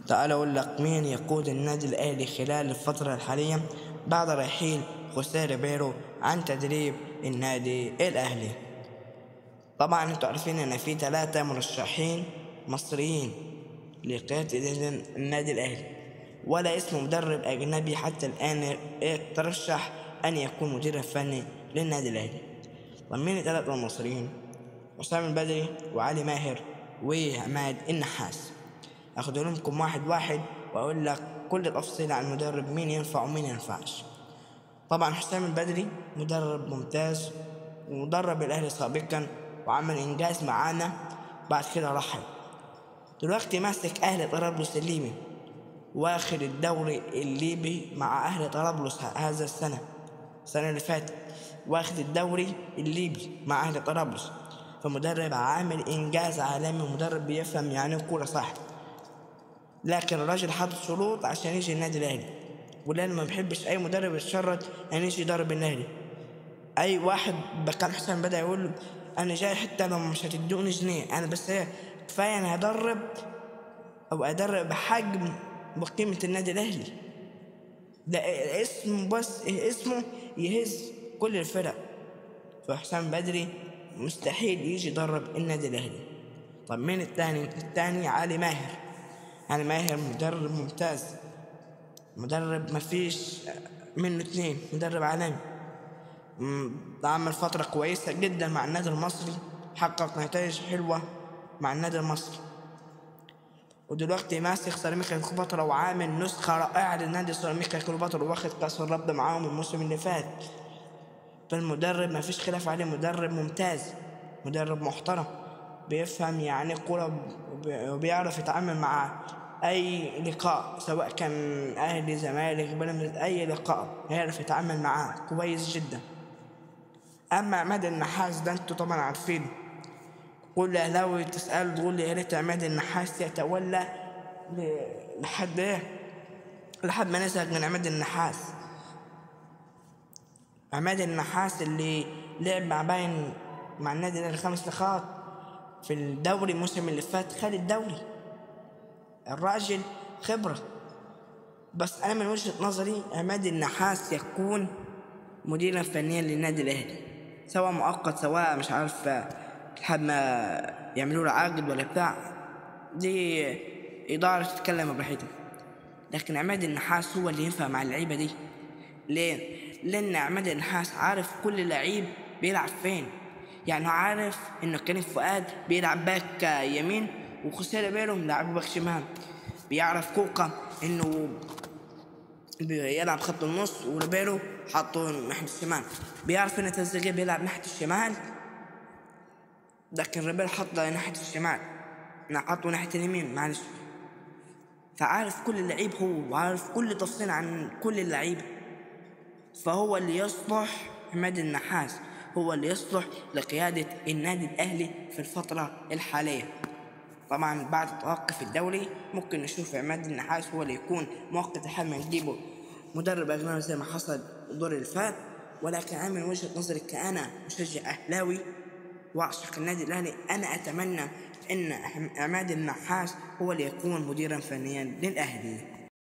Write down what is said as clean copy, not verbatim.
تعال اقول لك مين يقود النادي الاهلي خلال الفترة الحالية بعد رحيل خوسيه ريبيرو عن تدريب النادي الاهلي. طبعا انتوا عارفين ان في 3 مرشحين مصريين لقيادة النادي الاهلي، ولا اسم مدرب اجنبي حتى الان ترشح ان يكون مديرا فني للنادي الاهلي. طب مين الثلاثة المصريين؟ حسام البدري وعلي ماهر وعماد النحاس. اخد لكم واحد واحد واقول لك كل التفصيل عن المدرب، مين ينفع ومين ينفعش. طبعا حسام البدري مدرب ممتاز ومدرب الاهلي سابقا وعمل انجاز معانا، بعد كده رحل. دلوقتي ماسك اهلي طرابلس الليبي، واخد الدوري الليبي مع اهلي طرابلس هذا السنة اللي فاتت، واخد الدوري الليبي مع اهلي طرابلس. فمدرب عامل انجاز عالمي، ومدرب بيفهم يعني الكورة صح. لكن الراجل حاطط شروط عشان يجي النادي الاهلي، ولان ما بحبش اي مدرب يتشرط ان يجي يدرب النادي. اي واحد بكان حسام بدا يقول له انا جاي حتى لو مش هتدوني جنيه، انا بس كفاية انا هدرب او ادرب بحجم بقيمة النادي الاهلي. ده اسمه، بس اسمه يهز كل الفرق. فحسام بدري مستحيل يجي يدرب النادي الاهلي. طب مين التاني؟ التاني علي ماهر. علي ماهر مدرب ممتاز، مدرب مفيش منه 2، مدرب عالمي، عمل فترة كويسة جدا مع النادي المصري، حقق نتائج حلوة مع النادي المصري، ودلوقتي ماسك سيراميكا كليوباترا وعامل نسخة رائعة للنادي سيراميكا كليوباترا، واخد كأس الرابطة معاهم الموسم اللي فات. فالمدرب مفيش خلاف عليه، مدرب ممتاز، مدرب محترم، بيفهم يعني كورة وبيعرف يتعامل مع أي لقاء، سواء كان أهلي زمالك بيراميدز، أي لقاء هيعرف يتعامل معاه كويس جدا. أما عماد النحاس ده أنتوا طبعا عارفينه، كل أهلاوي تسأله تقول لي يا ريت عماد النحاس يتولى لحد إيه؟ لحد ما نزهق من عماد النحاس. عماد النحاس اللي لعب مع باين مع النادي الأهلي 5 لقاءات في الدوري الموسم اللي فات، خد الدوري. الراجل خبرة. بس أنا من وجهة نظري عماد النحاس يكون مديرا فنيا للنادي الأهلي، سواء مؤقت سواء مش عارف لحد ما يعملوا له عقد ولا بتاع، دي إدارة تتكلم براحتها. لكن عماد النحاس هو اللي ينفع مع اللعيبة دي. ليه؟ لأن عماد النحاس عارف كل لعيب بيلعب فين، يعني عارف إنه كريم فؤاد بيلعب باك يمين وخوسيه ريبيرو لعبه باك شمال، بيعرف كوكا إنه بيلعب خط النص وريبيرو حطه ناحية الشمال، بيعرف إن تريزيجيه بيلعب ناحية الشمال لكن ريبيرو حطه ناحية الشمال، حطه ناحية اليمين معلش. فعارف كل اللعيب هو، وعارف كل تفصيل عن كل اللعيبة. فهو اللي يصلح عماد النحاس، هو اللي يصلح لقيادة النادي الأهلي في الفترة الحالية. طبعا بعد توقف الدوري ممكن نشوف عماد النحاس هو اللي يكون مؤقت لحد ما نجيبه مدرب أجنبي زي ما حصل الدور اللي فات. ولكن أنا من وجهة نظري كأنا مشجع أهلاوي وأعشق النادي الأهلي، أنا أتمنى أن عماد النحاس هو اللي يكون مديرا فنيا للأهلي.